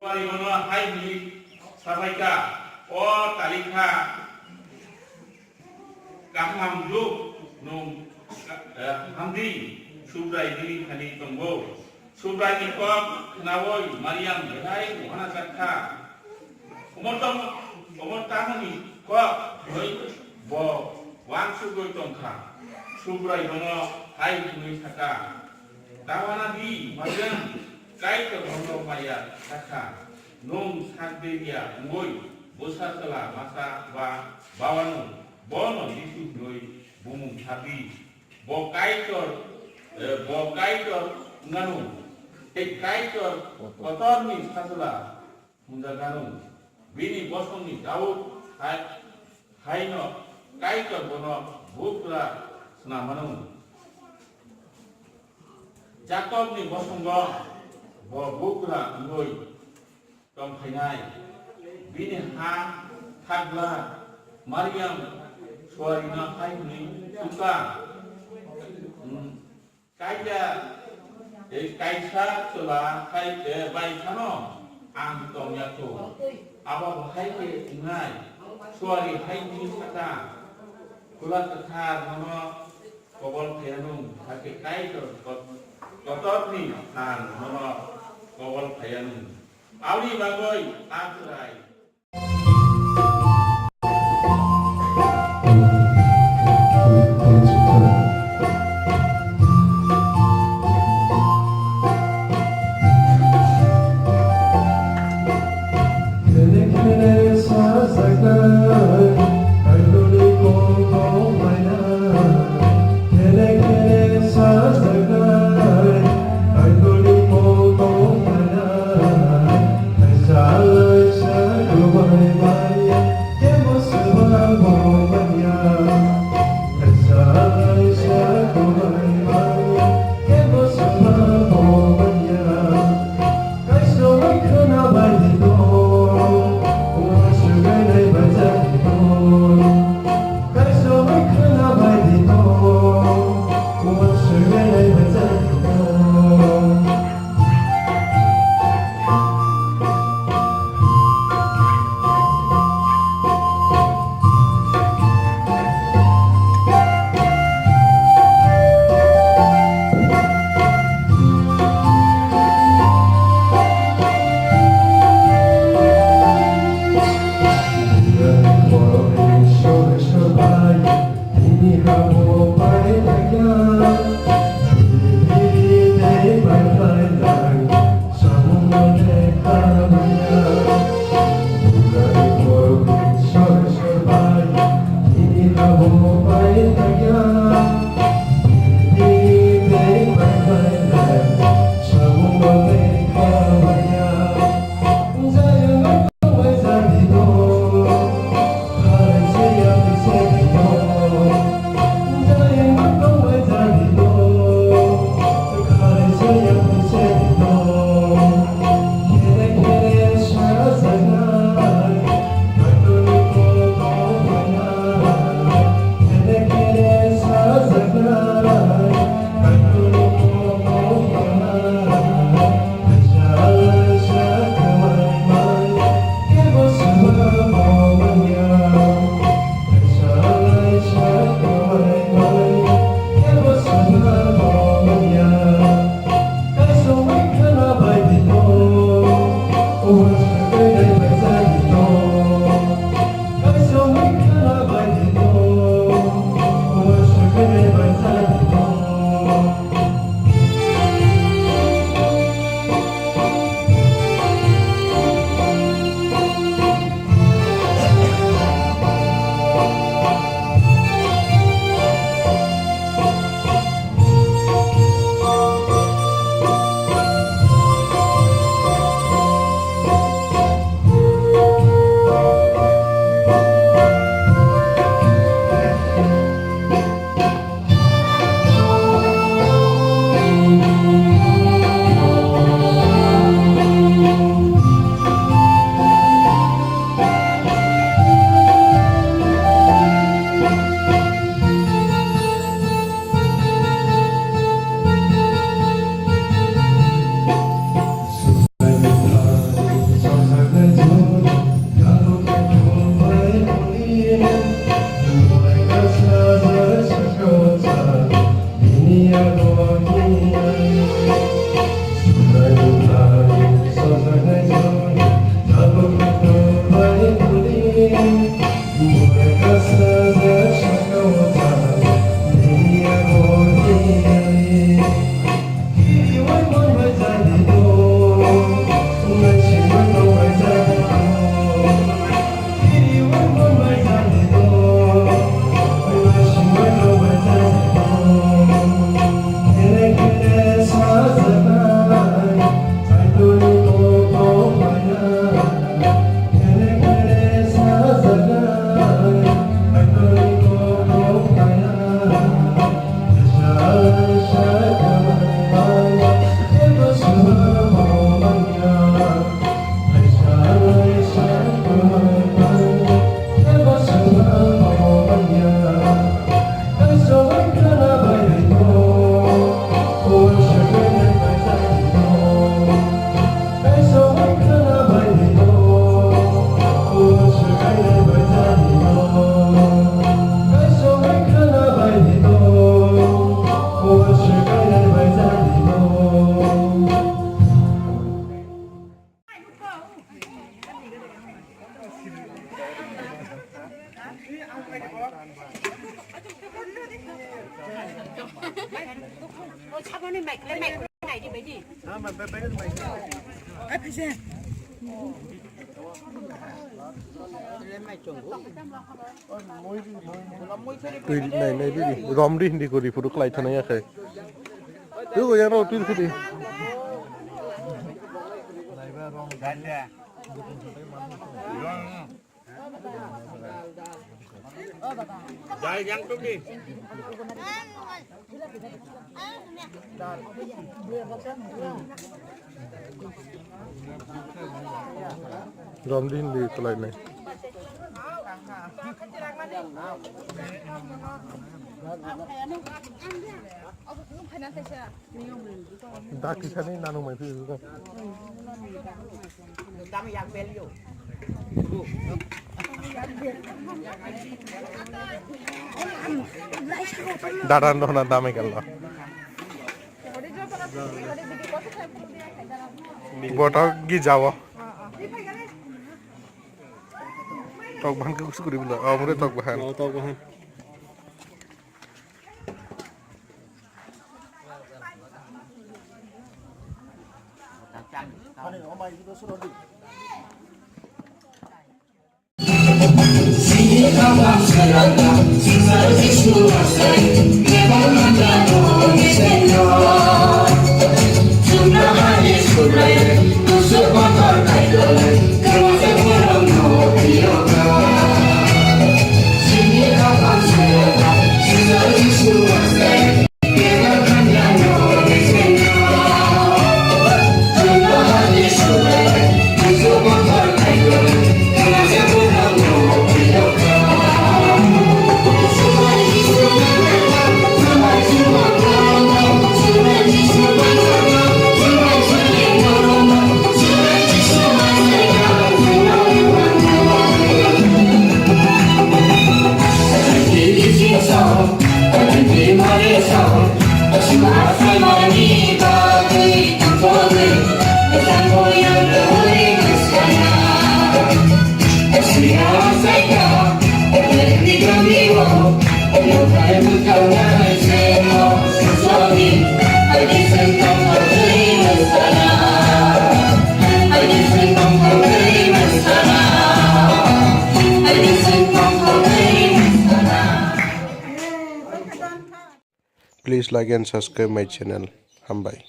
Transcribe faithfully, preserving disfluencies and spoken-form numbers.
Suari bono hai hwnwi sabaikha, "O talikha kaham juk, nwng, eh, hamdi, Subrai nini thani tongo." Subraini kok khnaui Mariam belai uanajakha. Omo tamo, omo tamoni kok hwnwi bo uansugwi tongkha. Subrai bono hai hwnwi sakha, "Ta uanadi, Mariam, Kaitor bono maya sakha, nwng sak de ya wngwi bwsa chwla masa ba bawanw, bono Jisu hwnwi bumung sadi. Bo Kaitor, eh, bo Kaitor wngano, tei Kaitor kotorni sajla hwnjakgano. Bini bosongni Daud hai, haino Kaitor bono bugra snamano. Jakobni bosongo bo bugra wngwi tongphainai." Bini ha thagla Mariam suarino hai hwnwi swngkha, "Hmm, kaisa, eh, kaisa chwla khai, eh, bai phano ang tong ya kho. Abo bo hai khe wngnai." Suari hai hwnwi sakha, "Khula kwthar nono kobol phaiya nung, hakhe Kaitor kot-, kotorni phan nono kobol phaiya nung." Aboni bagwi a chwrai. Twi nai nai bini. Romri hindi kori photo khlai thana ya khai. Tu go yang rau twi khudi. Romri hindi khlai nai. Da kisani nanu mai phi. Dada no na dame kallo. Botok gi jawo. Tok bahan ke kusu kuri bilo. Oh, mure tok bahan. Oh, tok bahan. Please like and subscribe my channel. Hambai.